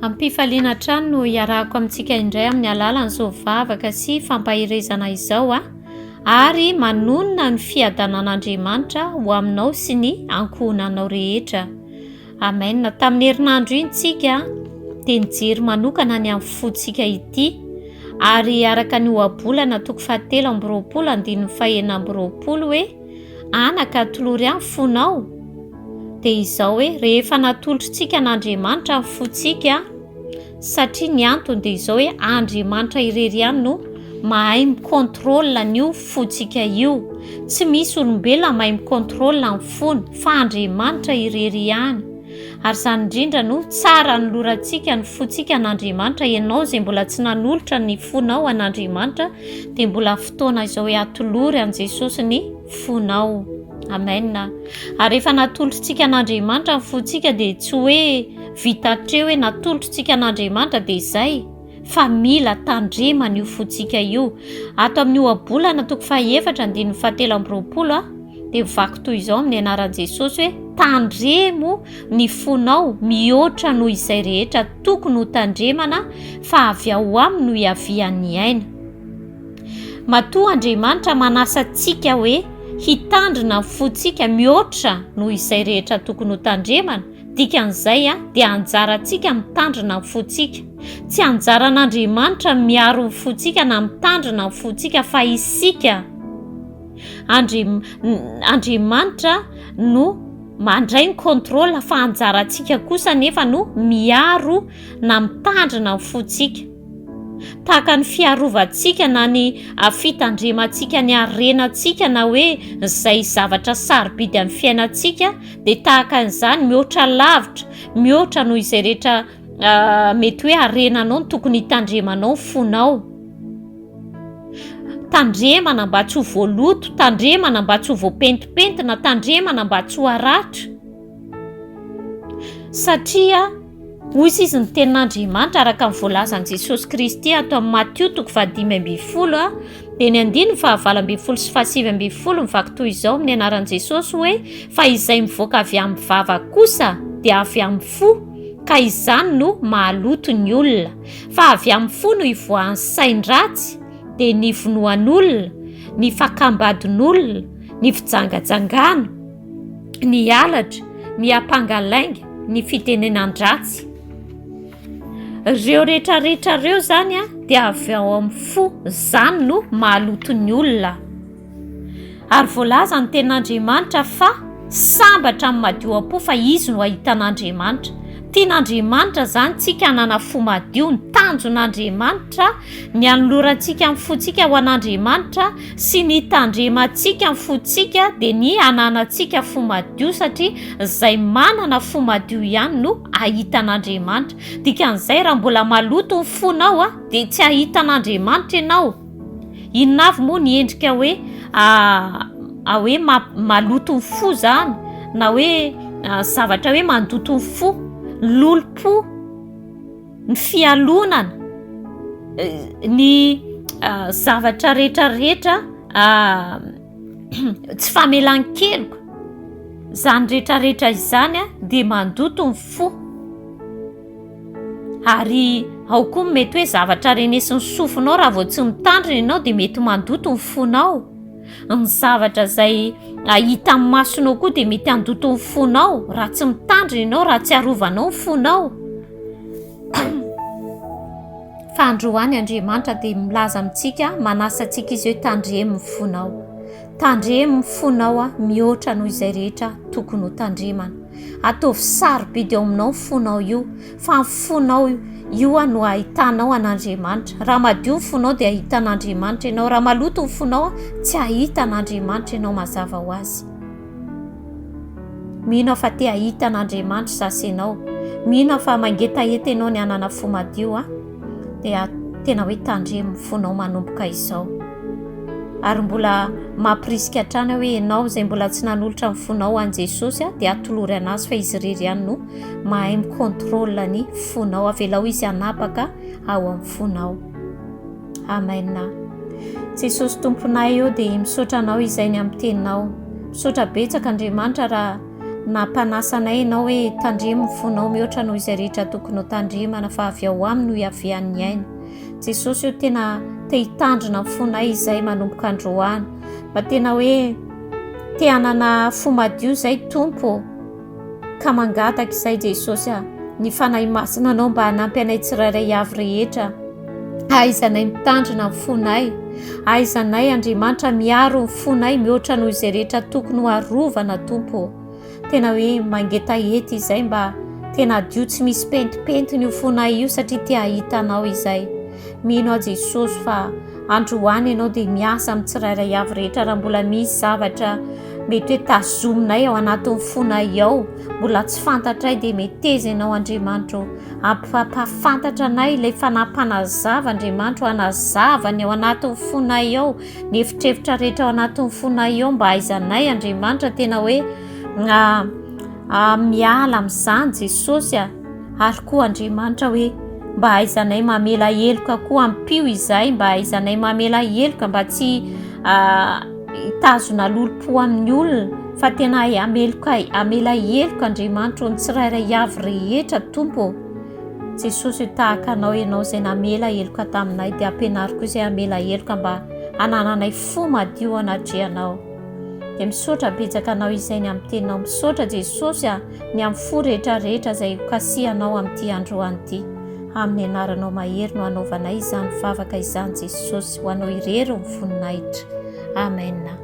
Am-pifaliana hatrany no iarahako amintsika indray amin'ny alalan'izao vavaka sy fampaherezana izao ary manonona ny fiadanan'Andriamanitra ho aminao sy ny ankohonanao rehetra. Amen. Tamin'ny herinandro iny tsika dia nijery manokana ny amin'ny fontsika ity ary araka ny ohabolana toko fahatelo amby roapolo andininy fahenina amby roapolo hoe Anaka atolory ahy ny fonao dia izao hoe rehefa natolotritsika an'Andriamanitra ny fontsika satria ny antony dia izao hoe Andriamanitra irery ihany no mahay mi-contrôle an'io fontsika io. Tsy misy olombelona mahay mi-contrôle ny fony fa Andriamanitra irery ihany. Ary izany indrindra no tsara anolorantsika ny fontsika an'Andriamanitra. Ianao izay mbola tsy nanolotra ny fonao an'Andriamanitra dia mbola fotoana izao hoe atolory an'i Jesosy ny fonao. Amen. Ary rehefa natolotritsika an'Andriamanitra ny fontsika dia tsy hoe vita hatreo hoe natolotritsika an'Andriamanitra dia izay fa mila tandremana io fontsika io. Ato amin'ny ohabolana toko fahaefatra andininy fahatelo amby roapolo a dia mivaky toy izao amin'ny anaran'i Jesosy hoe tandremo ny fonao mihoatra noho izay rehetra tokony ho tandremana fa avy ao aminy no hiavian'ny aina. Matoa Andriamanitra manasa antsika hoe hitandrina ny fontsika mihoatra noho izay rehetra tokony ho tandremana, dikan'izay dia anjarantsika mitandrina ny fontsika. Tsy anjaran'Andriamanitra ny miaro ny fontsika na mitandrina ny fontsika fa isika. Andri Andriamanitra no mandray ny contrôle fa anjarantsika kosa nefa no miaro na mitandrina ny fontsika. Tahaka ny fiarovantsika na ny fitandremantsika ny harenantsika na hoe izay zavatra sarobidy amin'ny fiainantsika dia tahaka an'izany mihoatra lavitra, mihoatra noho izay rehetra mety hoe harenanao no tokony hitandremanao ny fonao. Tandremana mba tsy ho voaloto, tandremana mba tsy ho voapentimpentina, tandremana mba tsy ho haratra. Satria hoy izy ny tenin'Andriamanitra araka ny voalazan'i Jesosy Kristy ato amin'ny Matio toko fahadimy ambin'ny folo a dia ny andininy fahavalo ambin'ny folo sy fahasivy ambin'ny folo mivaky toy izao amin'ny anaran'i Jesosy hoe fa izay mivoaka avy amin'ny vava kosa dia avy amin'ny fo ka izany no mahaloto ny olona fa avy amin'ny fo no ivoahan'ny sain-dratsy dia ny vonoan'olona, ny fakam-badin'olona, ny fijangajangana, ny halatra, ny hampangalainga, ny fitenenan-dratsy. Ireo rehetrarehetra ireo izany dia avy ao amin'ny fo, izany no mahaloto ny olona. Ary voalaza ny tenin'Andriamanitra fa sambatra amin'ny madio am-po fa izy no hahita an'Andriamanitra. Tian'Andriamanitra izany tsika hanana fo madio, ny tanjon'Andriamanitra ny hanolorantsika ny fontsika ho an'Andriamanitra sy ny hitandremantsika ny fontsika dia ny hananantsika fo madio satria izay manana fo madio ihany no hahita an'Andriamanitra. Dikan'izay raha mbola maloto ny fonao dia tsy hahita an'Andriamanitra ianao. Inona avy moa ny endrika hoe hoe maloto ny fo zany na hoe zavatra hoe mandoto ny fo? Lolompo, ny fialonana, ny zavatra rehetrarehetra tsy famelan-keloka, izany rehetrarehetra izany dia mandoto ny fo. Ary ao koa ny mety hoe zavatra renesin'ny sofinao raha vao tsy mitandrina ianao dia mety mandoto ny fonao. Ny zavatra izay hitan'ny masonao koa dia mety handoto ny fonao raha tsy mitandrina ianao, raha tsy arovanao ny fonao. Fa androany Andriamanitra dia milaza amintsika, manasa antsika izy hoe tandremo ny fonao. Tandremo ny fonao mihoatra noho izay rehetra tokony ho tandremana. Ataovy sarobidy ao aminao ny fonao io, fa ny fonao io no ahitanao an'Andriamanitra. Raha madio ny fonao dia hahita an'Andriamanitra ianao, raha maloto ny fonao tsy hahita an'Andriamanitra ianao mazava ho azy. Mino aho fa te hahita an'Andriamanitra za sy ianao. Mino aho fa mangetaheta ianao ny hanana fo madio a. Dia tena hoe tandremo ny fonao manomboka izao. Ary mbola mampirisika hatrany aho hoe ianao izay mbola tsy nanolotra ny fonao ho an'i Jesosy dia atolory an'Azy fa Izy irery ihany no mahay mi-contrôle ny fonao. Avelao Izy hanapaka ao amin'ny fonao. Amen. Jesosy Tomponay ô dia misaotra Anao izay ny amin'ny teninao. Misaotra betsaka Andriamanitra raha. Nampanasa anay Ianao hoe tandremo ny fonao mihoatra noho izay rehetra tokony ho tandremana fa avy ao aminy no hiavian'ny aina. Jesosy o tena te hitandrina ny fonay izay manomboka androany. Mba tena hoe te hanana fo madio izay Tompo ô. Ka mangataka izay Jesosy a, ny Fanahy Masina Anao mba hanampy anay tsirairay avy rehetra. Ahaizanay mitandrina ny fonay. Ahaizanay Andriamanitra miaro ny fonay mihoatra noho izay rehetra tokony ho arovana Tompo ô. Tena hoe mangetaheta izay mba tena hadio tsy misy pentimpentina io fonay io satria te hahita Anao izay. Mino aho Jesosy fa androany Ianao dia miasa amin'ny tsirairay avy rehetra raha mbola misy zavatra mety hoe tazominay ao anatin'ny fonay ao mbola tsy fantatray dia meteza Ianao Andriamanitra ô ampahafantatra anay ilay fanahy mpanazava Andriamanitra ô hanazava ny ao anatin'ny fonay ao ny efitrefitra rehetra ao anatin'ny fonay ao mba haizanay Andriamanitra tena hoe miala amin'izany Jesosy a ary koa Andriamanitra hoe mba haizanay mamela heloka koa ampio izay mba haizanay mamela heloka mba tsy hitazona lolompo amin'ny olona fa tena hameloka hamela heloka Andriamanitra ny tsirairay avy rehetra Tompo ô. Jesosy io tahaka anao ianao izay namela heloka taminay dia ampianaro koa izay hamela heloka mba hanananay fo madio anatrehanao. Dia misaotra betsaka anao izay ny amin'ny teninao. Misaotra Jesosy a ny amin'ny fo rehetra rehetra izay hokasihanao amin'ity androany ity. Amin'ny anaranao mahery no hanaovanay izany vavaka izany Jesosy. Ho anao irery ny voninahitra. Amen.